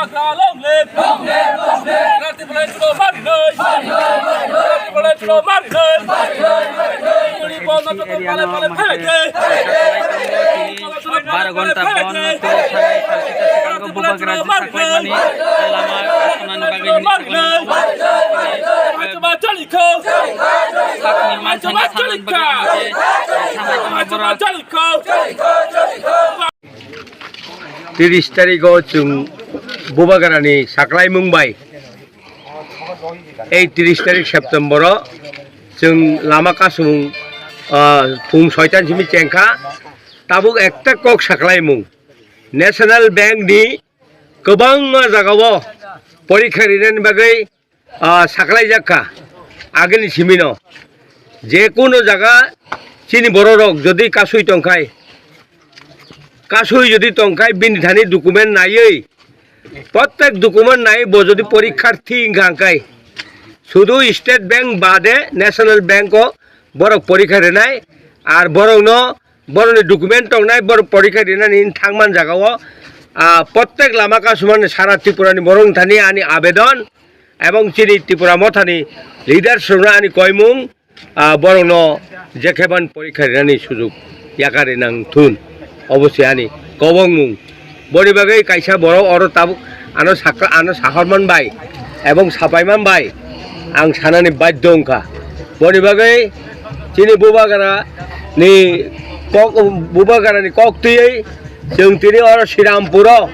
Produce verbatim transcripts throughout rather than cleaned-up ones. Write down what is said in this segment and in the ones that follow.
Bubagra long live! Long live, long live! Rati bolai chulo mari noi! Mari noi, mari noi! Rati bolai chulo mari noi! Mari noi, mari noi! Yuri bono to pale pale pale de! Baro ghonta bondo twi thani salkhe salkhe Bubagra jesa khlaimani lama sunani bagwi hwnwi saklaimani. Sakni manthani sanani bagwi hwnwi saklai tongma borok. Tiris tarigo chwng Bubagrani saklaimung bai, ei tiris tarik September o chwng lama kasumung, ah, phung soitan simi chengkha. Tabuk ekta kok saklaimung, National Bank ni kwbangma jagao porikha rinani bagwi, ah, saklaijak kha agini simino. Je kuno jaga chini bororok jodi kasui tongkhai, kasui jodi tongkhai bini thani document naiwi, prottek document nai bo jodi porikharthi wngkha hwnkhe, sudu State Bank bade National Bank o borok porikha rinai, ar borokno borokni document tongnai, borok porikha rinani thangman jagao, ah, prottek lama kasumani sara Tripurani borok thani ani abedon, ebong chini Tripura mothani leaders rokno ani koimung, ah, borokno jekheban porikha rinani sujuk yakari nang thun, obo se ani kobongmung. Boni bagwi kaisa borok oro tabuk ano sakha, ano sahorman bai ebong sapaiman bai ang sanani badhyo wngkha. Boni bagwi chini Bubagra ni kok, Bubagra ni kok twiwi chwng tini oro Srirampuro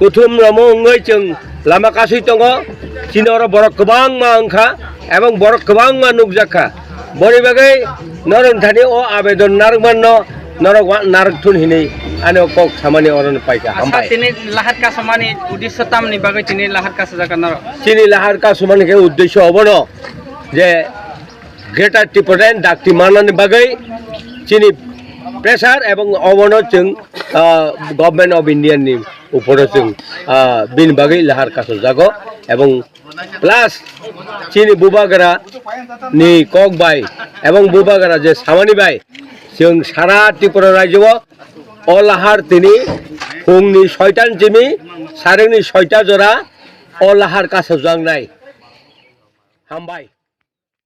kuthum romo wngwi chwng lama kasui tongo. Chini oro borok kwbangma wngkha ebong borok kwbangma nukjakha. Boni bagwi norok thani o abedon narwkmanno norok wa-, narwk thun hinwi ani o kok samani oro paikha. Asa hambai. Tini lahar kasumani uddesho tamni bagwi tini lahar kasujak norok? Chini lahar kasumani khe uddesho obono je Greater Tipraland dakti manani bagwi chini pressure ebong obono chwng, ah, Government of India ni uporo chwng, ah, bini bagwi lahar kasojago ebong plus chini Bubagra ni kok bai ebong Bubagra je samani bai chwng sara Tripura rajyo o, o lahar tini phungni soitan simi sarengni soita jora o lahar kasojaknai. Hambai.